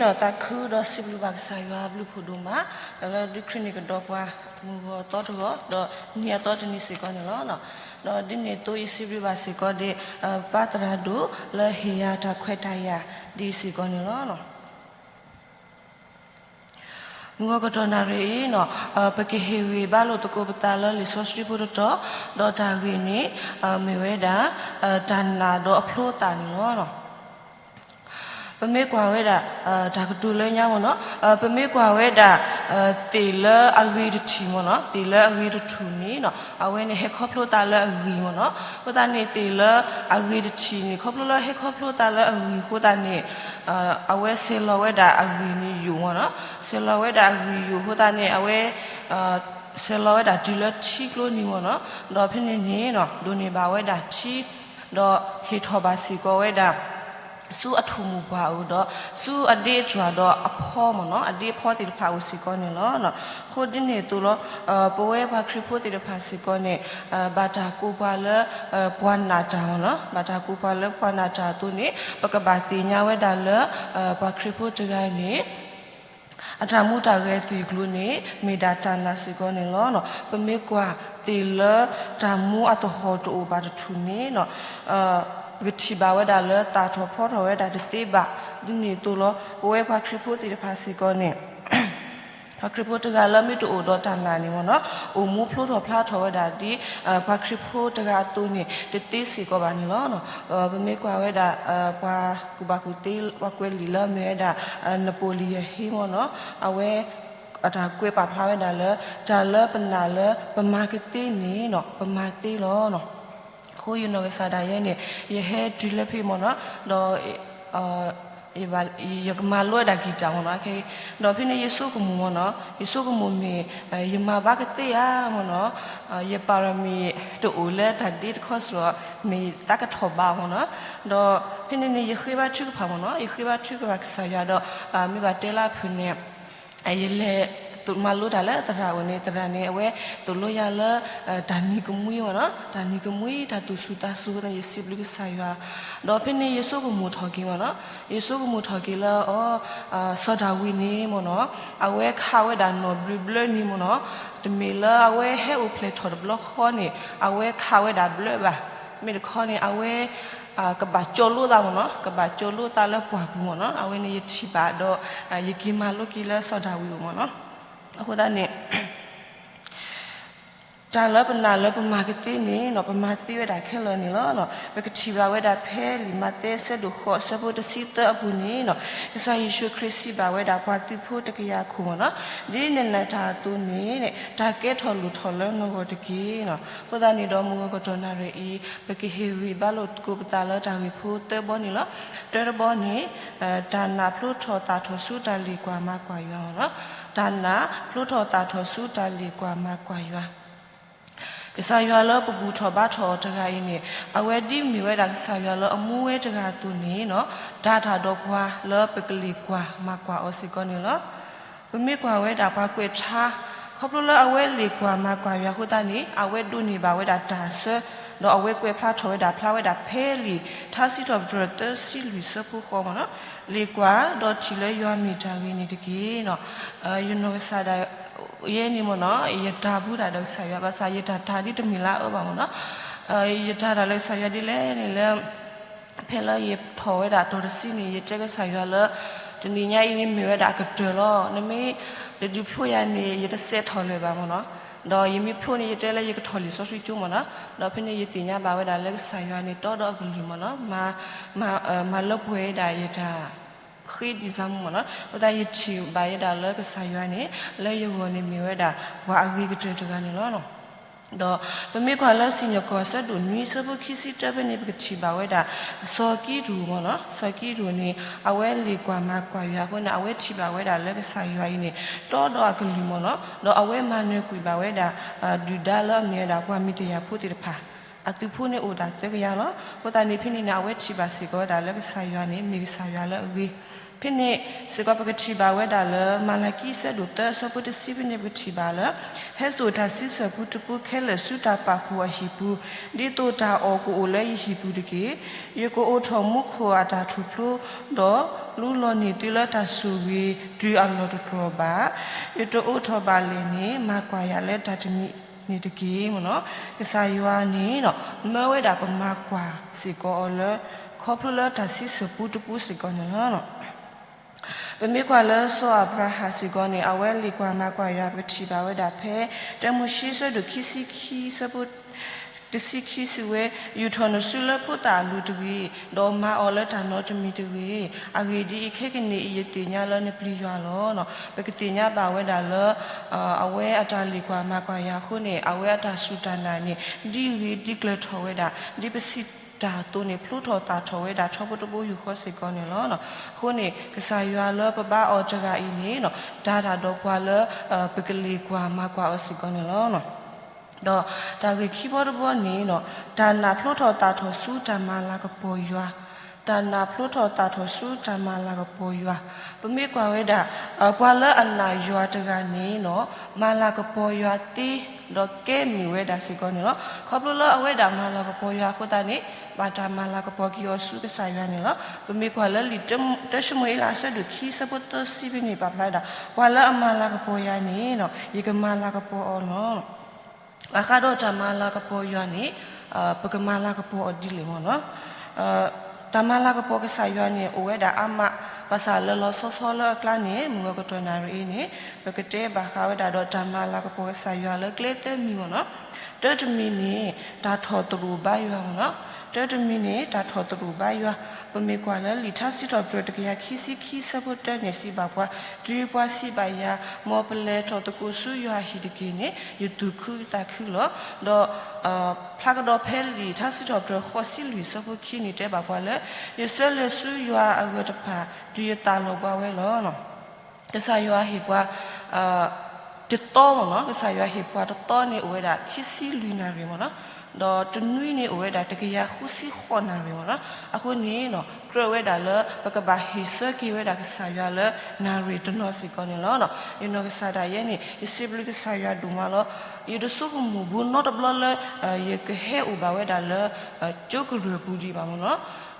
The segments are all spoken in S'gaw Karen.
ဒီးသးခုဒီးစံးဘျုးဘၣ်ကစၢ်ယွၤအဘျုးဖးဒိၣ်မး, လၢဒုးခရံာ်န့ၣ်ကဒီးပှၤမုၢ်ဂီၤအသီတဂီၤ, ဒီးနံၤအသီတနံၤစ့ၢ်ကီးန့ၣ်လီၤ. ဒီးဒ်န့ၣ်အသိးယစံးဘျုးဘၣ်စ့ၢ်ကီးဒီး ပၢ်သရၣ်ဒိၣ်လၢဟ့ၣ်ယၤတၢ်ခွဲးတၢ်ယာ်ဒ်စ့ၢ်ကီးန့ၣ်လီၤ. မုၢ်ဂီၤကတီၢ်နၣ်ရံၣ်အံၤန့ၣ် ပကဟ့ၣ်ဂံၢ်ဘါလိာ်သကိးပသးလၢလံာ်စီဆှံဖိတတီၤ, ဒီးတၢ်ဂ့ၢ်န့ၣ် မ့ၢ်ဝဲဒၣ် တၢ်နာ်ဒီးအဖျိသးန့ၣ်လီၤ. ပမ့ၢ်ကွၢ်ဝဲဒၣ် တၢ်ကတိၤလၢညါမ့ၢ်န့ၣ်, ပမ့ၢ်ကွၢ်ဝဲဒၣ် သ့ၣ်လၢအဂ့ၤတထံၣ်မ့ၢ်န့ၣ်, သ့ၣ်လၢအဂ့ၤတထူၣ်န့ၣ် အဝဲန့ၣ်ဟဲခီဖျိသးလၢအဂံၢ်မ့ၢ်န့ၣ်, အဃိသတးန့ၣ် သ့ၣ်လၢအဂ့ၤတထံၣ်န့ၣ် ခီဖျိလၢဟဲခီဖျိသးလၢအဂံၢ်အဃိသတးန့ၣ် အဝဲဆဲးလီၤဝဲဒၣ်အဂံၢ်န့ၣ်ယိာ်မ့ၢ်န့ၣ်, ဆဲးလီၤဝဲဒၣ်အဂံၢ်ယိာ်အဃိသတးန့ၣ် အဝဲ ဆဲးလီၤဝဲဒၣ်တုၤလၢထံကျိန့ၣ်မ့ၢ်န့ၣ်, ဒီးဖဲန့ၣ်န့ၣ် ဒိးန့ၢ်ဘၣ်ဝဲဒၣ်ထံ, ဒီးဟ့ၣ်ထီၣ်ဘၣ်စ့ၢ်ကီးဝဲဒၣ် ဆူအထူၣ်မိၢ်ပှၢ်အအိၣ်ဒီး ဆူအဒ့အတြၢ်ဒီးအဖီမ့ၢ်န့ၣ်, အဒ့အဖီသ့ၣ်တဖၣ်အိၣ်စ့ၢ်ကီးန့ၣ်လီၤ. အဃိဒ်န့ၣ်အသိးလီၤ, ပဝဲပှၤခရံာ်ဖိသ့ၣ်တဖၣ်စ့ၢ်ကီးန့ၣ် ဘၣ်တၢ်ကိးပှၤလၢ ပှၤနာ်တၢ်မ့ၢ်န့ၣ်, ဘၣ်တၢ်ကိးပှၤလၢပှၤနာ်တၢ်အသိးန့ၣ် ပကဘၣ်သ့ၣ်ညါဝဲဒၣ်လၢ ပှၤခရံာ်ဖိတဂၤန့ၣ် အတၢ်မူတၢ်ဂဲၤသွံၣ်ကျိၤန့ၣ် မ့ၢ်ဒၣ်တၢ်နာ်စ့ၢ်ကီးန့ၣ်လီၤ. ပမ့ၢ်ကွၢ်သ့ၣ်လၢတၢ်မူအသဟီၣ်တအိၣ်ဘၣ်တထူၣ်န့ၣ် ပကထံၣ်ဘၣ်ဝဲဒၣ်လၢသၣ်ထီၣ်ဖီထီၣ်ဝဲဒၣ်တသ့ဘၣ်. ဒ်န့ၣ်အသိးလီၤ, ပဝဲပှၤခရံာ်ဖိသ့ၣ်တဖၣ်စ့ၢ်ကီးန့ၣ် ပှၤခရံာ်ဖိတဂၤလၢမ့ၢ်တအိၣ်ဒီးတၢ်နာ်န့ၣ်မ့ၢ်န့ၣ်, အိၣ်မူဖျိထီၣ်ဖျါထီၣ်ဝဲဒၣ်ဒ် ပှၤခရံာ်ဖိတဂၤအသိးန့ၣ် တသ့စ့ၢ်ကီးဘၣ်န့ၣ်လီၤ. ပမ့ၢ်ကွၢ်ဝဲဒၣ် ပှၤကူၣ်ဘၣ်ကူၣ်သ့ ပှၤကွဲးလံာ်လၢအမ့ၢ်ဝဲဒၣ် Napoleon Hill မ့ၢ်န့ၣ်, အဝဲ အတၢ်ကွဲးပာ်ဖျါဝဲဒၣ်လၢ တၢ်လၢပနာ်လၢပမၤကသ့န့ၣ် ပမၤသ့လီၤ. အဃိယနီၢ်ကစၢ်ဒၣ်ယဲန့ၣ် ယဟဲတုၤလၢဖဲမ့ၢ်န့ၣ်, ဒီး ယကမၤလိဝဲဒၣ် guitar မ့ၢ်န့ၣ်, ဒီးဖဲန့ၣ်ယဆိကမိၣ်မ့ၢ်န့ၣ်, ယဆိကမိၣ်မ့ၢ် ယမၤဘၣ်ကသ့ဧါမ့ၢ်န့ၣ်, ယပါရမီတအိၣ်လၢတၢ်ဒ့တခီစ့ၢ် မ့ၢ်သးကထီၣ်ဘးမ့ၢ်န့ၣ်, ဒီးဖဲန့ၣ်န့ၣ် ယဃ့ဘါထုကဖၣ်မ့ၢ်န့ၣ်, ယဃ့ဘါထုကဖၣ်ကစၢ်ယွၤဒီး မ့ၢ်ဘၣ်တဲလၢအဖုၣ်န့ၣ် ယလဲၤမၤလိတၢ်လၢသရၣ်အအိၣ်န့ၣ်, သရၣ်န့ၣ် အဝဲသိၣ်လိယၤလၢ တၢ်နံၤကမှံမ့ၢ်န့ၣ်, တၢ်နံၤကမှံ တၢ်သူၣ်စူၤသးစူၤအဃိသတး ယစံးဘျုးကစၢ်ယွၤ, ဒီးဖဲန့ၣ်ယဆိကမိၣ်ထီၣ်က့ၤမ့ၢ်န့ၣ်, ယဆိကမိၣ်ထီၣ်က့ၤလၢအီၤ စီၤဒၤဝံးန့ၣ်မ့ၢ်န့ၣ်, အဝဲခးဝဲဒၣ်နီၣ်ဘျၢဘျၢန့ၣ်မ့ၢ်န့ၣ်, တမ့ၢ်လၢအဝဲဟဲအိၣ်ဖျဲၣ်ထီၣ်တဘျီဃီန့ၣ် အဝဲခးဝဲဒၣ်ဘျၢဘၣ်, မ့ၢ်တခီန့ၣ် အဝဲ ကဘၣ်ကၠီလိသးမ့ၢ်န့ၣ်, ကဘၣ်ကၠီလိသးလၢပှၢ်ပူၤမ့ၢ်န့ၣ်, အဝဲန့ၣ်ယထံၣ်ဘၣ်ဒီး ယက့ၤမၤလိက့ၤလၢစီၤဒၤဝံးအအိၣ်မ့ၢ်န့ၣ်, အဃိသတးန့ၣ် တၢ်လၢပနာ်လၢပမၤကသ့န့ၣ် ပမၤသ့ဝဲဒၣ်ခဲလၢာ်န့ၣ်လီၤ. ပကထံၣ်ဘၣ်ဝဲဒၣ်ဖဲလံာ်မးသဲအဆၢဒိၣ်ဃိးအဆၢဖိတဆံသၢအပူၤန့ၣ်, ကစၢ်ယ့ၣ်ၡူးခရံာ်စံးဘၣ်ဝဲဒၣ်ပှၤသုးဖိတကယၤခိၣ်မ့ၢ်န့ၣ်, ဒ်နနာ်တၢ်အသိးန့ၣ် တၢ်ကဲထီၣ်လိၣ်ထီၣ်လၢနဂီၢ်တက့ၢ်. အဃိသတးန့ၣ်ဒီးမုၢ်ဂီၤကတီၢ်နၣ်ရံၣ်အံၤ ပကဟ့ၣ်ဂံၢ်ဘါလိာ်သကိးပသးလၢတၢ်ဂ့ၢ်ဖိသၢဘီန့ၣ်လီၤ. တၢတဘီန့ၣ် တၢ်နာ်ဖျိထီၣ်သၣ်ထီၣ်ဆူတၢ်လ့ၣ်ကွၢ်မၤကွၢ်ယွၤမ့ၢ်န့ၣ်, တၢ်နာ်ဖျိထီၣ်သၣ်ထီၣ်ဆူတၢ်လ့ၣ်ကွၢ်မၤကွၢ်ယွၤ ကစၢ်ယွၤလၢပဘူၣ်ထီၣ်ဘါထီၣ်အီၤတဂၤအံၤန့ၣ် အဝဲဒ်မ့ၢ်ဝဲဒၣ်ကစၢ်ယွၤလၢအမူဝဲတဂၤအသိးန့ၣ် တၢ်တၢ်ဒီးပှၤလၢပကလ့ၣ်ကွၢ်မၤကွၢ်အီၤစ့ၢ်ကီးန့ၣ်လီၤ. ပမ့ၢ်ကွၢ်ဝဲဒၣ်ပှၤကွဲးထါ ခီဖျိလၢအဝဲလ့ၣ်ကွၢ်မၤကွၢ်ယွၤအဃိသတးန့ၣ် အဝဲဒိးန့ၢ်ဘၣ်ဝဲဒၣ်တၢ်ဆၢ ဒီးအဝဲကွဲးဖျါထီၣ်ဝဲဒၣ်ဖဲလံာ်ထါစံးထီၣ်ပတြၢၤသၢဆံလွံၢ်ဆၢဖိဃိးမ့ၢ်န့ၣ်, လ့ၣ်ကွၢ်ဒီးထံၣ်လၢယွၤမ့ၢ်တၢ်ဂ့ၤန့ၣ်တက့ၢ်. ယနီၢ်ကစၢ်ဒၣ်ယဲန့ၣ်မ့ၢ်န့ၣ် ယတၢ်ဘူၣ်တၢ်ဒီးကစၢ်ယွၤ ဘၣ်ဆၣ်ယတၢ်တၢ်ဒ်တမ့ၢ်လၢအအၢဘၣ်မ့ၢ်န့ၣ်, ယတၢ်တၢ်လၢကစၢ်ယွၤဒ်လဲၣ်န့ၣ်လၢ ဖဲလၢယထီၣ်ဝဲဒၣ်တီၢ်တဆံန့ၣ် ယတဲကစၢ်ယွၤလၢ တနံၤညါအံၤန့ၣ်မ့ၢ်ဝဲဒၣ်အကတၢၢ်လီၤ. နမ့ၢ်တဒုးဖျိယၤန့ၣ် ယတစဲးထီၣ်လၢၤဘၣ်မ့ၢ်န့ၣ်, ဒီးယမ့ၢ်ဖျိန့ၣ် ယတဲလၢယကထီၣ်လံာ်စီဆှံကၠိမ့ၢ်န့ၣ်, ဒီးဖဲန့ၣ်ယသ့ၣ်ညါဘၣ်ဝဲဒၣ်လၢကစၢ်ယွၤန့ၣ် တီဒီးအကလုၢ်မ့ၢ်န့ၣ်, မၤလၢပှဲၤဝဲဒၣ်ယတၢ် ဃ့ဒံစၢ်မူမ့ၢ်န့ၣ်, အဃိသတးယထံၣ်ဘၣ်ဝဲဒၣ်လၢကစၢ်ယွၤန့ၣ် လၢယဂီၢ်န့ၣ်မ့ၢ်ဝဲဒၣ် ပှၤအဂ့ၤကတၢၢ်တဂၤန့ၣ်လီၤ. ဒီးပမ့ၢ်ကွၢ်လၢစံၣ်ညီၣ်ကွီၢ်အဆၢဒိၣ်နွံအဆၢဖိခံဆံတၢဖဲန့ၣ် ပကထံၣ်ဘၣ်ဝဲဒၣ် စီၤကံဒိၣ်မ့ၢ်န့ၣ်, စီၤကံဒိၣ်န့ၣ် အဝဲလ့ၣ်ကွၢ်မၤကွၢ်ယွၤအဃိန့ၣ် အဝဲထံၣ်ဘၣ်ဝဲဒၣ်လၢကစၢ်ယွၤအံၤန့ၣ် တီဒီးအကလုၢ်မ့ၢ်န့ၣ်, ဒီးအဝဲမၤနၢၤကွံာ်ဘၣ်ဝဲဒၣ် ဒုၣ်ဒါလၢအမ့ၢ်ဝဲဒၣ်ပှၤမံၤတယၢ်ဖိသ့ၣ်တဖၣ် အသုးဖိန့ၣ်အိၣ်ဒၣ်သၢကယၤလီၤ. အဃိသတးန့ၣ်ဖဲန့ၣ်န့ၣ် အဝဲထံၣ်ဘၣ်စ့ၢ်ကီးဝဲဒၣ်လၢကစၢ်ယွၤန့ၣ် မ့ၢ်ကစၢ်ယွၤလၢအဂ့ၤ ဖဲန့ၣ်စ့ၢ်ကီး ပကထံၣ်ဘၣ်ဝဲဒၣ်လၢ မၤလကံ အဆၢဒိၣ်သၢ အဆၢဖိတဆံဖဲန့ၣ် ပကထံၣ်ဘၣ်လၢ ဟဲစိာ်တၢ်စံးဆၢၣ်ပူတပူခဲလၢာ်ဆူတၢ်ပာ်ဖှိၣ်အဟံၣ်ပူၤ, ဒ်သိးတၢ်အီၣ်ကအိၣ်လၢယဟံၣ်ပူၤတက့ၢ်. ယကအိးထီၣ်မူခိၣ်အတၢ်ထူၣ်ဖျိ, ဒီးလူလီၤန့ၢ်သုလၢတၢ်ဆိၣ်ဂ့ၤတုၤအလီၢ်တတြီၢ်ဘၣ်. ယတအိးထီၣ်ဘၣ်လဲၣ်န့ၣ် မၤကွၢ်ယၤလၢတၢ်တမံၤန့ၣ်တက့ၢ်. ကစၢ်ယွၤန့ၣ် မၢဝဲဒၣ်ပမၤကွၢ်စ့ၢ်ကီးအီၤလၢ ခီဖျိလၢတၢ်စံးဆၢၣ်ပူတပူစ့ၢ်ကီးန့ၣ်လီၤ. ပမ့ၢ်ကွၢ်လၢစီၤအၤဘြၤဟၣ်စ့ၢ်ကီးန့ၣ် အဝဲလ့ၣ်ကွၢ်မၤကွၢ်ယွၤ ပကထံၣ်ဘၣ်ဝဲဒၣ်ဖဲ တၢမိၤၡ့ အဆၢဒိၣ်ခံဆံခံ အဆၢဖိတဆံခံ စံးဝဲ, ယူာ်ထီၣ်နစုလၢဖိသၣ်အလိၤတဂ့ၤ, ဒီးမၤအီၤလၢတၢ်နီတမံၤတဂ့ၤ. အဂ့ၢ်ဒ်အံၤ, ခဲကနံၣ်အံၤ ယသ့ၣ်ညါလၢနပျံၤယွၤလီၤ. ပကသ့ၣ်ညါဘၣ်ဝဲဒၣ်လၢ အဝဲအတၢ်လ့ၣ်ကွၢ်မၤကွၢ်ယွၤအဃိန့ၣ် အဝဲအတၢ်စူၢ်တၢ်နာ်န့ၣ် ဒ်ဂ့ၤဒ်ကျၢၤထီၣ်ဝဲဒၣ်, ဒ်ပစံးတၢ်အသိးန့ၣ် ဖျိထီၣ်သၣ်ထီၣ်ဝဲဒၣ်ထီဘိတဘိယူၢ်ဃီစ့ၢ်ကီးန့ၣ်လီၤ. အဃိန့ၣ် ကစၢ်ယွၤလၢပဘါအီၤတဂၤအံၤန့ၣ် တၢ်ဒၣ်ဒီးပှၤလၢ ပကလ့ၣ်ကွၢ်မၤကွၢ်အီၤစ့ၢ်ကီးန့ၣ်လီၤ. ဒီးတၢ်ဂ့ၢ်ခံဘီတဘီန့ၣ် တၢ်နာ်ဖျိထီၣ်သၣ်ထီၣ်ဆူတၢ်မၤလၤကပီၤယွၤ, တၢ်နာ်ဖျိထီၣ်သၣ်ထီၣ်ဆူတၢ်မၤလၤကပီၤယွၤ. ပမ့ၢ်ကွၢ်ဝဲဒၣ် ပှၤလၢအနာ်ယွၤတဂၤန့ၣ် မၤလၤကပီၤယွၤသ့ ဒီးကဲမုာ်ဝဲဒၣ်စ့ၢ်ကီးန့ၣ်လီၤ. ခီဖျိလၢအဝဲဒၣ်မၤလၤကပီၤယွၤအဃိသတးန့ၣ် ဘၣ်တၢ်မၤလၤကပီၤက့ၤအီၤဆူကစၢ်ယွၤန့ၣ်လီၤ. ပမ့ၢ်ကွၢ်လၢလံာ် တၢၡမူၤအ့လး အဆၢဒိၣ်ခံ အဆၢဖိသၢဆံဖဲန့ၣ် ပာ်ဖျါဝဲဒၣ် ပှၤလၢအမၤလၤကပီၤယၤန့ၣ် ယကမၤလၤကပီၤအီၤလီၤ. ဘၣ်ဃးဒီးတၢ်မၤလၤကပီၤယွၤန့ၣ် ပကမၤလၤကပီၤအီၤဒ်လဲၣ်မ့ၢ်နီၤ. တၢ်မၤလၤကပီၤကစၢ်ယွၤန့ၣ် အိၣ်ဝဲဒၣ်အါမး, ဘၣ်ဆၣ်လၢလီၤဆီဆီလၢအကျါန့ၣ် မုၢ်ဂီၤကတီၢ်နၣ်ရံၣ်အံၤန့ၣ် ပကတဲဘၣ်ဃးဝဲဒၣ်ဒီးတၢ်မၤလၤကပီၤကစၢ်ယွၤလၢကျဲသၢမံၤမ့ၢ်နီၤ. တၢတမံၤန့ၣ် တၢ်ထီၣ်သရူးဘါယွၤမ့ၢ်နီၤ. တၢတမံၤန့ၣ် တၢ်ထီၣ်သရူးဘါယွၤ. ပမ့ၢ်ကွၢ်လၢလံာ်ထါစံးထီၣ်ပတြၢၤ တကယၤခံဆံခံ အဆၢဖိတၢန့ၣ် စံးဘၣ်ပှၤ, တုၤပှၤစံးဘၣ်ယၤ, မ်ပလဲၤထီၣ်သကိးဆူယွၤအဟံၣ်တက့ၢ်န့ၣ် ယသူၣ်ခုသးခုလီၤ. ဒီး ဖျါကဒီးဖဲလံာ်ထါစံးထီၣ်ပတြၢၤ ဃိးဆံလွံၢ် အဆၢဖိခံန့ၣ် တဲဘၣ်ပှၤလၢ ယဆၢလဲၤဆူယွၤအဂၢၤတဖၣ် တုၤယသးလီၤဘှါဝဲလီၤ. ကစၢ်ယွၤဟ့ၣ်ပှၤ တသီမ့ၢ်နီၤ, ကစၢ်ယွၤဟ့ၣ်ပှၤတသီန့ၣ် အိၣ်ဝဲဒၣ်ခံဆံလွံၢ်နၣ်ရံၣ်မ့ၢ်နီၤ, ဒီးတနွံန့ၣ် အိၣ်ဝဲဒၣ်တကယၤဃုဆံဃိးနၣ်ရံၣ်မ့ၢ်နီၤ. အဃိန့ၣ် ကြၢးဝဲဒၣ်လၢ ပကဘၣ်ဟ့ၣ်ဆၢက့ၤဝဲဒၣ်ကစၢ်ယွၤလၢနၣ်ရံၣ်တနီၤစ့ၢ်ကီးန့ၣ်လီၤ. ယနီၢ်ကစၢ်ဒၣ်ယဲန့ၣ် ယစံးဘျုးကစၢ်ယွၤဒိၣ်မးလီၤ. ယတဆိကမိၣ်ဘူးနီတဘျီလၢ ယကဟဲအိၣ်ဘၣ်ဝဲဒၣ်လၢ ကၠိကရၢၢ်ပူၤဒံးဘၣ်မ့ၢ်နီၤ.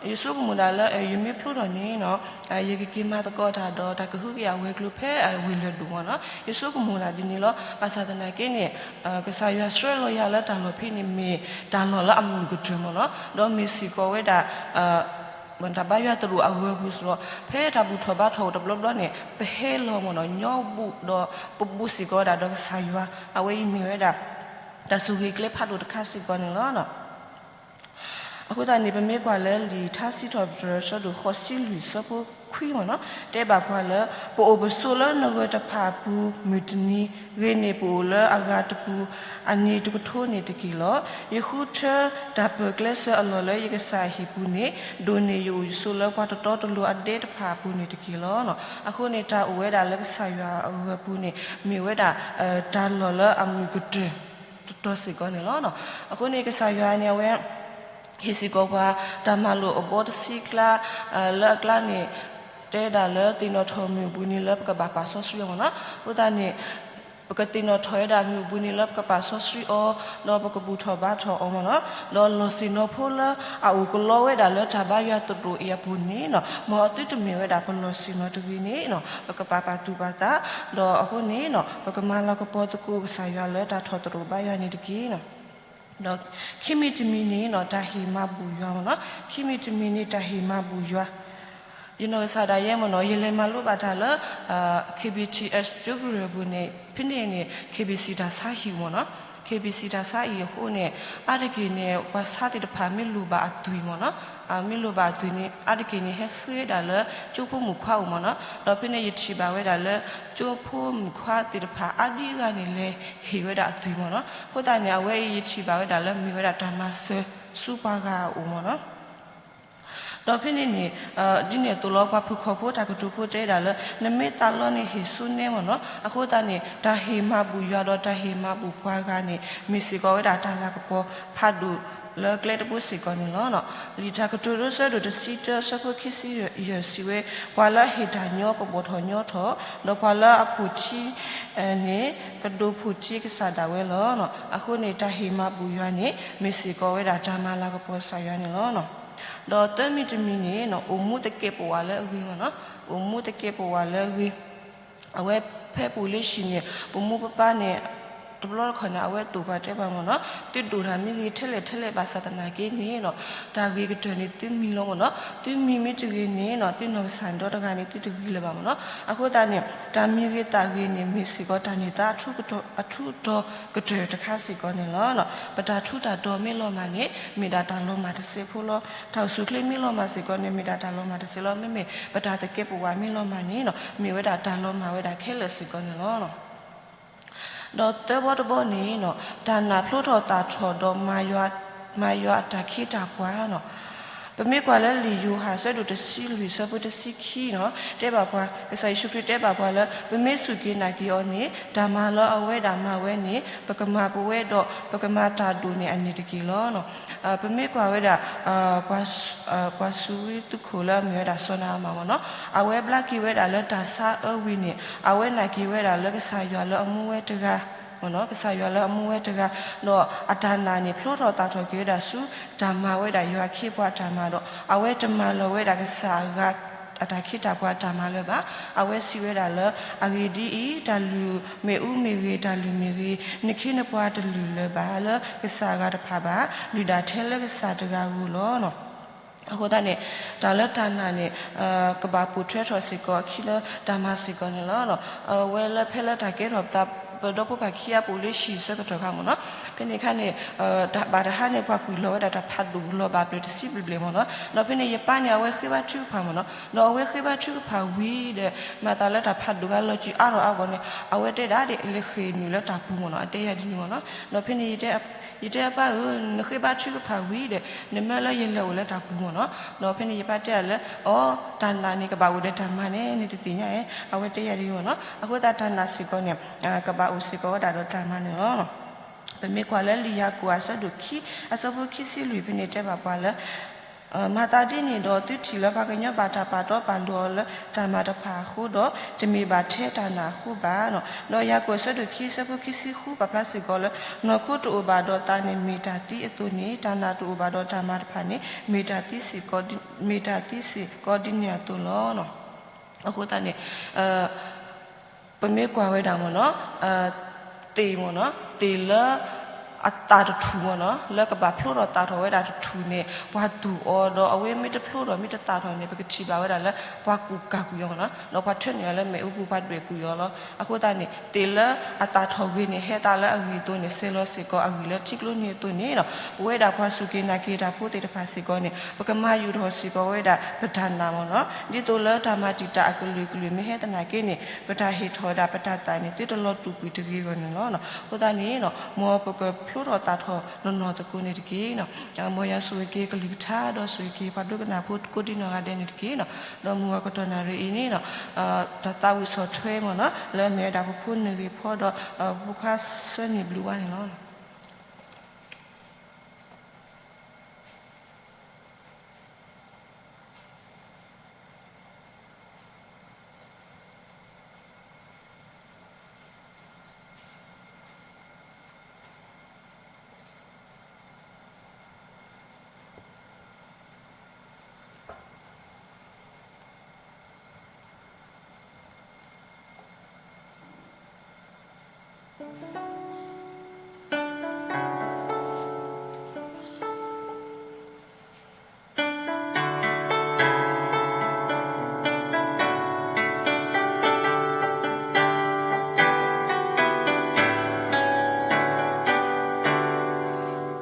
ယဆိကမိၣ်ဒၣ်လၢ ယမ့ၢ်ဖျိထီၣ်န့ၣ် ယကက့ၤမၤသကိးတၢ်ဒီးတၢ်ကဟုကယာ်ဝဲၤကျိၤဖဲဝ့ၢ်လၢၢ်ဒိၣ်မ့ၢ်နီၤ. ယဆိကမိၣ်ဒၣ်ဒ်န့ၣ်လီၤ. ဘၣ်ဆၣ်သနာ်က့န့ၣ် ကစၢ်ယွၤဆှၢလီၤယၤလၢတၢ်လီၢ်ဖဲန့ၣ် မ့ၢ်တၢ်လီၢ်လၢအမုာ်ကတၢၢ်မ့ၢ်နီၤ, ဒီးမ့ၢ်စ့ၢ်ကီးဝဲဒၣ် တၢ်ဘါယွၤသရူးအဂၢၤပူၤစ့ၢ်ကီး, ဖဲတၢ်ဘူၣ်ထီၣ်ဘါထီၣ်အိၣ်တဘျီဘျီန့ၣ် ပဟဲလီၤမ့ၢ်နီၤ, ညီဘူၣ်ဒီးပဘူးစ့ၢ်ကီးဝဲဒၣ်ဒီးကစၢ်ယွၤ, အဝဲအံၤမ့ၢ်ဝဲဒၣ် တၢ်ဆိၣ်ဂ့ၤကျဲဖးဒိၣ်တခါစ့ၢ်ကီးန့ၣ်လီၤ. အဃိသတးန့ၣ် ပမ့ၢ်ကွၢ်လၢလံာ်ထါစံးထီၣ်ပတြၢၤ အဆၢဒိၣ်ဃိးဆံလွံၢ် အဆၢဖိခွံမ့ၢ်နီၤ, တဲဘၣ်ပှၤလၢ ပအိၣ်ပဆိးလၢနဂၢၤတဖၣ်အပူၤမုၢ်တနံၤ, ဂ့ၤန့ၢ်ပအိၣ်လၢအဂၤတပူၤ အနံၤတကထိန့ၣ်တက့ၢ်လီၤ. ယဃုထၢတၢ်ပၢၢ်ကျဲစၢၤအလီၢ်လၢယကစၢ်အဟံၣ်ပူၤန့ၣ်, ဒိၣ်န့ၢ်ယအိၣ်ယဆိးလၢပှၤတတီတလိၤအဒဲတဖၣ်အပူၤန့ၣ်တက့ၢ်လီၤ. အဃိန့ၣ် တၢ်အိၣ်ဝဲဒၣ်လၢကစၢ်ယွၤအဂၢၤပူၤန့ၣ် မ့ၢ်ဝဲဒၣ် တၢ်လီၢ်လၢအမုာ်ကတၢၢ် တတီၤစ့ၢ်ကီးန့ၣ်လီၤ. အဃိန့ၣ် ကစၢ်ယွၤန့ၣ် အဝဲ ဟ့ၣ်စ့ၢ်ကီးပှၤ တၢ်မၤလိာ်အဘီတဆံကျါ လၢအကျါန့ၣ် တဲဒၣ်လၢသ့ၣ်နီၣ်ထီၣ်မုၢ်အပူၤန့ၣ်လၢပကဘၣ်ပာ်စီဆှံအီၤမ့ၢ်နီၤ. အဃိသတးန့ၣ် ပကသ့ၣ်နီၣ်ထီၣ်ဝဲဒၣ်မုၢ်အပူၤန့ၣ်လၢပကပာ်စီဆှံအီၤ, ဒီးပကဘူၣ်ထီၣ်ဘါထီၣ်အီၤမ့ၢ်နီၤ. ဒီးလီၢ်ဆ့ၣ်နီၤဖိလၢအအိၣ်ကလီဝဲဒၣ်လၢတၢ်ဘါယွၤသရိာ်အံၤအပူၤန့ၣ်နီၤ, မ်အသုတမ့ၢ်ဝဲဒၣ်ပလီၢ်ဆ့ၣ်နီၤတဂ့ၤန့ၣ်နီၤ, ပကပာ်ပာ်သူၣ်ပာ်သး, ဒီးအဃိန့ၣ်နီၤ ပကမၤလၤကပီၤသကိးကစၢ်ယွၤလၢတၢ်ထီၣ်သရိာ်ဘါယွၤန့ၣ်တက့ၢ်နီၤ. ဒီးခံမံၤတမံၤန့ၣ်နီၤ တၢ်ဟ့ၣ်မၤဘူၣ်ယွၤမ့ၢ်နီၤ, ခံမံၤတမံၤန့ၣ် တၢ်ဟ့ၣ်မၤဘူၣ်ယွၤ. ယနီၢ်ကစၢ်ဒၣ်ယဲမ့ၢ်နီၤ ယလဲၤမၤလိဘၣ်တၢ်လၢ KBTS ကၠိကရၢၢ်ပူၤန့ၣ် ဖဲန့ၣ်န့ၣ် KBC တၢ်ဆါဟံၣ်မ့ၢ်နီၤ, KBC တၢ်ဆါဟံၣ်အဃိန့ၣ် အါတက့ၢ်န့ၣ် ပှၤဆါသ့ၣ်တဖၣ်မ့ၢ်လိၣ်ဘၣ်အသွံၣ်မ့ၢ်နီၤ, မ့ၢ်လိၣ်ဘၣ်အသွံၣ်န့ၣ် အါတက့ၢ်န့ၣ် ဟဲဃ့ဝဲဒၣ်လၢ ကၠိဖိမုၣ်ခွါအိၣ်မ့ၢ်နီၤ. ဒီးဖဲန့ၣ်ယထံၣ်ဘၣ်ဝဲဒၣ်လၢ ကၠိဖိမုၣ်ခွါသ့ၣ်တဖၣ်အါဒံအါဂၤန့ၣ် လဲၤဟ့ၣ်ဝဲဒၣ်အသွံၣ်မ့ၢ်နီၤ. အဃိသတးန့ၣ် အဝဲအံၤယထံၣ်ဘၣ်ဝဲဒၣ်လၢမ့ၢ်ဝဲဒၣ်တၢ်မၤစၢၤဆူပှၤဂၤအအိၣ်မ့ၢ်နီၤ. ဒီးဖဲန့ၣ်န့ၣ် ဒ်န့ၣ်အသိးလီၤ ပှၤဖုၣ်ခီၣ်ဖိတၢ်ကတိၤဖိတဲဒၣ်လၢ နမ့ၢ်သးလီန့ၣ်ဟ့ၣ်ဆိနဲမ့ၢ်နီၤ. အဃိသတးန့ၣ် တၢ်ဟ့ၣ်မၤဘူၣ်ယွၤဒီးတၢ်ဟ့ၣ်မၤဘူၣ်ပှၤဂၤန့ၣ် မ့ၢ်စ့ၢ်ကီးဝဲဒၣ်တၢ်လၤကပီၤဖးဒိၣ် လၢကျဲတဘိစ့ၢ်ကီးန့ၣ်လီၤ. လံာ်တၢ်ကတိၤဒိ ဆၢဒိၣ်တဆံတၢ ဆၢဖိခံဆံယဲၢ်စံးဝဲ, ပှၤလၢအဟ့ၣ်တၢ်ညီကဘီၣ်ထီၣ်ညီထီၣ်, ဒီးပှၤလၢအဖိၣ်ထံန့ၣ် ကဒိးဖိၣ်ထံကစၢ်ဒၣ်ဝဲလီၤ. အဃိန့ၣ် တၢ်ဟ့ၣ်မၤဘူၣ်ယွၤန့ၣ် မ့ၢ်စ့ၢ်ကီးဝဲဒၣ်တၢ်မၤလၤကပီၤကစၢ်ယွၤန့ၣ်လီၤ. ဒီးသၢမံၤတမံၤန့ၣ် အိၣ်မူသကဲးပဝးလၢအဂ့ၤမ့ၢ်နီၤ, အိၣ်မူသကဲးပဝးလၢအဂ့ၤ အဝဲဖဲပအိၣ်လၢဟံၣ်န့ၣ် ပမိၢ်ပပၢ်န့ၣ် တဘျီတခီၣ်န့ၣ် အဝဲသိၣ်ပှၤတဲပှၤမ့ၢ်နီၤ, သုဒိၣ်တၢ်မ့ၢ်ဂ့ၤထဲလဲၣ်ထဲလဲၣ်ဘၣ်ဆၣ်သနာ်က့န့ၣ်နီၤ, တၢ်ဂ့ၤကတၢၢ်န့ၣ်သုမံလီၤမ့ၢ်နီၤ, သုမံမ့ၢ်တဂ့ၤန့ၣ်နီၤ သုနီၢ်ကစၢ်န့ၣ်ဒီတဂၤန့ၣ် သုတဂ့ၤလၢၤဘၣ်မ့ၢ်နီၤ. အဃိသတးန့ၣ် တၢ်မံၤဂ့ၤသးဂ့ၤန့ၣ် မ့ၢ်စ့ၢ်ကီးတၢ်န့ၢ်သါအထူးကတီၤ အထူးအတီၤကတၢၢ်တခါစ့ၢ်ကီးန့ၣ်လီၤ. ပတၢ်ထူးတၢ်တီၤမ့ၢ်လီၤမၢ်န့ၣ် မ့ၢ်ဒၣ်တၢ်လီၤမၢ်တစဲးဖိလီၤ. တၢ်အိၣ်ဆူၣ်အိၣ်ချ့မ့ၢ်လီၤမၢ်စ့ၢ်ကီးန့ၣ် မ့ၢ်ဒၣ်တၢ်လီၤမၢ်တစဲးလီၤ. မ့မ့ၢ်ပတၢ်သကဲးပဝးမ့ၢ်လီၤမၢ်န့ၣ်နီၤ မ့ၢ်ဝဲဒၣ်တၢ်လီၤမၢ်ဝဲဒၣ်ခဲလၢာ်စ့ၢ်ကီးန့ၣ်လီၤ. ဒီးသၢဘီတဘီန့ၣ်နီၤ တၢ်နာ်ဖျိထီၣ်သၣ်ထီၣ်ဒီး မၤယွၤအတၢ်ခ့တၢ်ပှၤနီၤ. ပမ့ၢ်ကွၢ်လၢလံာ်ယိၤဟၣ် ဆၢဒိၣ်တဆံလွံၢ် ဆၢဖိတဆံခံနီၤ တဲဘၣ်ပှၤ ကစၢ်ယ့ၣ်ၡူးခရံာ်တဲဘၣ်ပှၤလၢ ပမ့ၢ်စူၢ်က့ၤနာ်က့ၤအီၤန့ၣ် တၢ်မၤလၢအဝဲဒၣ်မၤဝဲန့ၣ် ပကမၤပဝဲဒီး ပကမၤတၢ်ဒိၣ်န့ၢ်အန့ၣ်တက့ၢ်လီၤ. ပမ့ၢ်ကွၢ်ဝဲဒၣ် ပှၤစူၤဝံသူခိၣ်လၢအမ့ၢ်ဝဲဒၣ်စီၤနၤအမၣ်မ့ၢ်နီၤ, အဝဲဘျါက့ၤဝဲဒၣ်လၢတၢ်ဆါအၢဝံၤန့ၣ် အဝဲနာ်က့ၤဝဲဒၣ်လၢကစၢ်ယွၤလၢအမူဝဲတဂၤ ကစၢ်ယွၤလၢအမူဝဲတဂၤ, ဒီးအတၢ်နာ်န့ၣ်ဖျိထီၣ်သၣ်ထီၣ်က့ၤဝဲဒၣ်ဆူ တၢ်မၤဝဲဒၣ်ယွၤအခ့အပှၤအတၢ်မၤဒီး အဝဲတမၤလီၤဝဲဒၣ်ကစၢ်အဂၤအတၢ်ခ့တၢ်ပှၤအတၢ်မၤလၢၤဘၣ်. အဝဲစံးဝဲဒၣ်လၢ အဂ့ၢ်ဒ်အံၤ, တၢ်လုၢ်မ့ၣ်အူမ့ၢ်ဂ့ၤ, တၢ်လုၢ်မ့ၢ်ဂ့ၤ, နခ့နပှၤတလုၢ်လၢၤဘၣ်လၢကစၢ်အဂၤတဖၣ်ဘၣ်, လုၢ်ဒၣ်ထဲလၢကစၢ်တဂၤဧိၤလီၤ. အဃိသတးန့ၣ် တၢ်လၢတၢ်နာ်န့ၣ် ကဘၣ်ပိာ်ထွဲထီၣ်စ့ၢ်ကီးအခံလၢတၢ်မၤစ့ၢ်ကီးန့ၣ်လီၤ. အဝဲလၢဖဲလၢတၢ်ကဲထီၣ်ပသး ပဒီဖိပၢ်ခံဂၤပအိၣ်လၢဟံၣ်ဆၢကတီၢ်ခါမ့ၢ်နီၤ, ဖဲန့ၣ်အခါန့ၣ် တၢ်ဘၣ်တဟါန့ၣ် ပှၤကွံာ်လီၤဝဲဒၣ်တၢ်ဖးဒိၣ်လီၤဘၣ်ဘျဲၣ်တဆံဘျဲၣ်ဘျဲၣ်မ့ၢ်နီၤ. ဒီးဖဲန့ၣ်ယပၢ်န့ၣ် အဝဲဃ့ဘါထုကဖၣ်မ့ၢ်နီၤ, ဒီးအဝဲဃ့ဘါထုကဖၣ်ဝံၤဒီး မၤသးလၢတၢ်ဖးဒိၣ်ဂၤလီၤစုအါထီၣ်အါဂီၢ်န့ၣ် အဝဲတဲဒၣ်ဒ်လဲၤဃ့ၢ်နုာ်လၢတၢ်ပူၤမ့ၢ်နီၤ, အတဲယၤဒ်န့ၣ်မ့ၢ်နီၤ. ဒီးဖဲန့ၣ် ယတဲအပၢ်ဧၢ, နဃ့ဘါထုကဖၣ်ဝံၤဒီး နမၢလၢယလဲၤအိၣ်လၢတၢ်ပူၤမ့ၢ်နီၤ. ဒီးဖဲန့ၣ်ယပၢ်တဲဒၣ်လၢ အီ တၢ်နာ်န့ၣ် ကဘၣ်အိၣ်ဒီးတၢ်မၤန့ၣ် နတသ့ၣ်ညါဧါ, အဝဲတဲယၤဒ်န့ၣ်မ့ၢ်နီၤ. အဃိသတးတၢ်နာ်စ့ၢ်ကီးန့ၣ် ကဘၣ်အိၣ်စ့ၢ်ကီးဝဲဒၣ်ဒီးတၢ်မၤန့ၣ်လီၤ. ပမ့ၢ်ကွၢ်လၢလံာ်ယၤကိာ်အဆၢဒိၣ်ခံ အဆၢဖိခံဆံလွံၢ်ဖဲန့ၣ်တဲဘၣ်ပှၤလၢ မၤသးဒ်န့ၣ်ဒီး သုထံၣ်လၢပှၤကညီဘၣ်တၢ်ပာ်တီပာ်လိၤအီၤလၢတၢ်မၤတဖၣ်အဃိဒီး တမ့ၢ်ဘၣ်ထဲတၢ်နာ်အဃိဘၣ်. ဒီးယၤကိာ်အဆၢဒိၣ်ခံ အဆၢဖိခံဆံဃု ပာ်ဖျါစ့ၢ်ကီးလၢ နီၢ်ခိတအိၣ်ဘၣ်ဒီးသးန့ၣ်မ့ၢ်တၢ်သံအသိးန့ၣ် တၢ်နာ်တအိၣ်ဘၣ်ဒီးတၢ်မၤတဖၣ်န့ၣ် မ့ၢ်တၢ်သံစ့ၢ်ကီး, မ့ၢ်တၢ်သံစ့ၢ်ကီးဒ်န့ၣ်အသိးလီၤ. အဃိသတးန့ၣ် ပမ့ၢ်ကွၢ်ဝဲဒၣ်မ့ၢ်နီၤ, သ့ၣ်မ့ၢ်နီၤ, သ့ၣ်လၢအသၣ်တထူၣ်မ့ၢ်နီၤ, လၢကဘၣ်ဖျိထီၣ်သၣ်ထီၣ်ဝဲဒၣ်တထူၣ်န့ၣ် ပှၤသူၣ်အီၤဒီး အဝဲမ့ၢ်တဖျိထီၣ်မ့ၢ်တသၣ်ထီၣ်န့ၣ် ပကထံၣ်ဘၣ်ဝဲဒၣ်လၢ ပှၤကူၣ်ကၢ်ကွံာ်အီၤမ့ၢ်နီၤ, ဒီးပှၤထၢနုာ်အီၤလၢမ့ၣ်အူပူၤ ပှၤဒွဲၣ်ကွံာ်အီၤလီၤ. အဃိသတးန့ၣ် သ့ၣ်လၢအသၣ်ထီၣ်ဂ့ၤန့ၣ် ဟဲသးလၢအဂံၢ်အသိးန့ၣ် စဲးလီၤစ့ၢ်ကီးအဂံၢ်လၢထံကျိန့ၣ်အသိးန့ၣ်နီၤ, ပဝဲဒၣ်ပှၤစူၢ်က့ၤနာ်က့ၤတၢ်ဖိသ့ၣ်တဖၣ်စ့ၢ်ကီးန့ၣ် ပကမၤယုာ်ထီၣ်စ့ၢ်ကီးဝဲဒၣ်ပတၢ်နာ်မ့ၢ်နီၤ, ဒ်သိးလၢတၢ်မၤတံာ်တာ်အကလုာ်ကလုာ်မ့ၢ်ဟဲသနာ်က့န့ၣ် ပတၢ်ဟ့ၣ်ထီၣ်ဝဲဒၣ်ပတၢ်သးန့ၣ် သုတလီၤတူာ်ကွံာ်တဂ့ၤအဂီၢ်န့ၣ်လီၤ. အဃိသတးန့ၣ်နီၤ မ်ပကဖျိထီၣ်သၣ်ထီၣ်နီၢ်နီၢ်သကိးန့ၣ်တက့ၢ်နီၤ, မ်ယွၤဆိၣ်ဂ့ၤက့ၤကလုၢ်ကထါ ဒီးဆိၣ်ဂ့ၤက့ၤပှၤဒိကနၣ်ဖိကိးဒံနီၢ်ဂၤဒဲးန့ၣ်တက့ၢ်နီၤ, ဒီးမုၢ်ဂီၤကတီၢ်နၣ်ရံၣ်အံၤန့ၣ်နီၤ တၢ်သးဝံၣ်ဆီၣ်ထွဲမ့ၢ်နီၤ လၢအမ့ၢ်ဝဲဒၣ်ပဖိနၢ်ဂ့ၤဖီဒီး ပဖိခွါဆၢန့ၢ်ဘျုးဝါန့ၣ်လီၤ.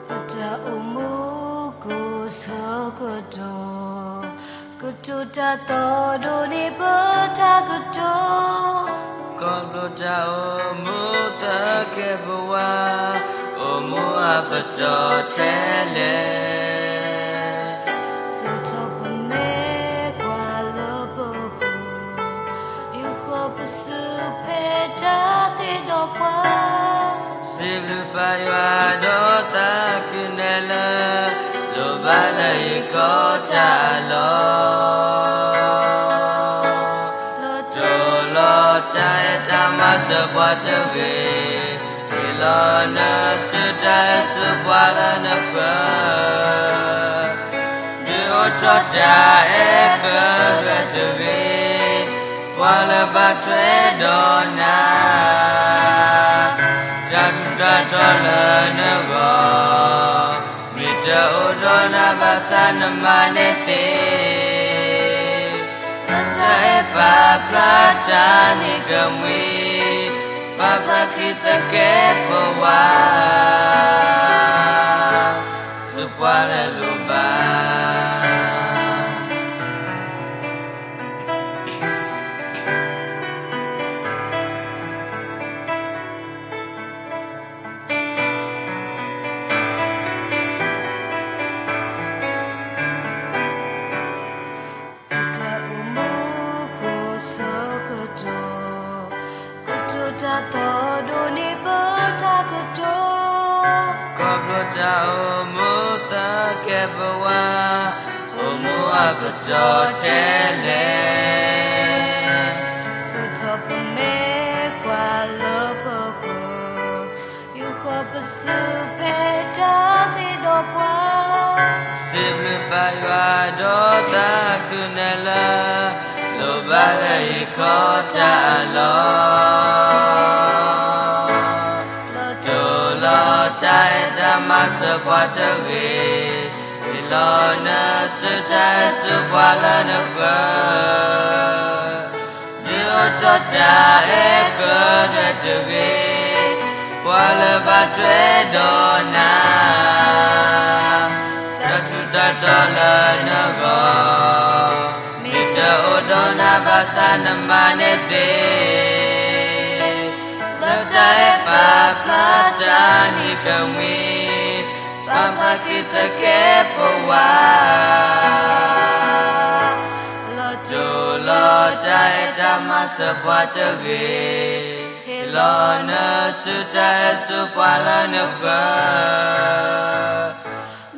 ပတၢ်အိၣ်မူကိးဆၢကတီၢ် ကတိၤတၢ်သီၣ်ဒိၣ်န့ၢ်ပတၢ်ကတိၤ, ခီဖျိတၢ်အိၣ်မူသကဲးပဝး အိၣ်မူအပတီၢ်ထဲလဲၣ်, ဆၢထီၣ်ပမ့ၢ်ကွၢ်လၢပဃိ, ယဃီပစုဖဲတၢ်သ့ဒီးပှၤ, စံးဘျုးပၢ်ယွၤဒီးသးခုနဲၣ်လၢ လၢနဃၢၤလၢနကစၢ်ယ့ၣ်ၡူးခရံာ်အမံၤလီၤ. လီၤတိၢ်လီၤတၢ်အဲၣ်တၢ်မၤစၢၤပှၤတဂ့ၤ, ဟ့ၣ်လီၤနစုတၢ်အဲၣ်ဆူပှၤလၢနဃၢၤ, ဒုးအိၣ်ထီၣ်တၢ်အဲၣ်ကဒွဲၣ်တဂ့ၤ, ပှၤလၢဘၣ်ထွဲဒီးနၤ တၢ်ထူးတၢ်တီၤလၢနဂီၢ်, မ့ၢ်တအိၣ်ဒီးနၤဘၣ်ဆၣ်နမၤန့ၢ်သ့, လၢတၢ်အဲၣ်ပာ်ဖျါတၢ်နံၤကမှံ, ပာ်ဖျါခရံာ်သကဲးပဝး ဆူပှၤလၢလိၣ်ဘၣ်. ပတၢ်အိၣ်မူကိးဆၢကတီၢ်, ကတိၤတၢ်သီဒိၣ်န့ၢ်ပတၢ်ကတိၤ, ခီဖျိတၢ်အိၣ်မူသကဲးပဝး, အိၣ်မူအပတီၢ်ထဲလဲၣ်, ဆိးထီၣ်ပမဲာ်ကွၢ်လၢပဃၢၤ, ယူာ်ဃီၤပစုဖဲတၢ်သ့ဒီးပှၤ, စံးဘျုးဘၣ်ယွၤဒီးသးခုနဲလၢ, လိၣ်ဘၣ်လၢဟံၣ်ခီတၢ်အလီၢ်, လီၤတိၢ်လီၤတၢ်အဲၣ်တၢ်မၤစၢၤပှၤတဂ့ၤ, ဟ့ၣ်လီၤနစုတၢ်အဲၣ်ဆူပှၤလၢနဃၢၤ ဒုးအိၣ်ထီၣ်တၢ်အဲၣ်ကဒွဲၣ်တဂ့ၤ, ပှၤလၢဘၣ်ထွဲဒီးနၤ, တၢ်ထူးတၢ်တီၤလၢနဂီၢ်, မ့ၢ်တအိၣ်ဒီးနၤဘၣ်ဆၣ်နမၤန့ၢ်သ့, လၢတၢ်အဲၣ်ပာ်ဖျါတၢ်နံၤကမှံ, ပာ်ဖျါခရံာ်သကဲးပဝး လီၤတိၢ်လီၤတၢ်အဲၣ်တၢ်မၤစၢၤပှၤတဂ့ၤ, ဟ့ၣ်လီၤနစုတၢ်အဲၣ်ဆူပှၤလၢနဃၢၤ,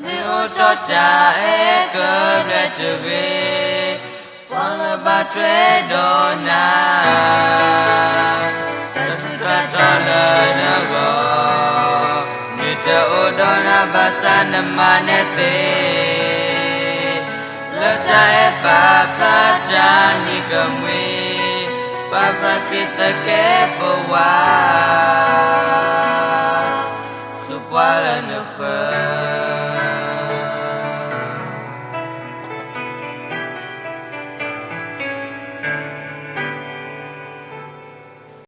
ဒုးအိၣ်ထီၣ်တၢ်အဲၣ်ကဒွဲၣ်တဂ့ၤ, ပှၤလၢဘၣ်ထွဲဒီးနၤ, တၢ်ထူးတၢ်တီၤလၢနဂီၢ်, မ့ၢ်တအိၣ်ဒီးနၤဘၣ်ဆၣ်နမၤန့ၢ်သ့, လၢတၢ်အဲၣ်ပာ်ဖျါတၢ်နံၤကမှံ, ပာ်ဖျါခရံာ်သကဲးပဝး ဆူပှၤလၢနဃၢၤ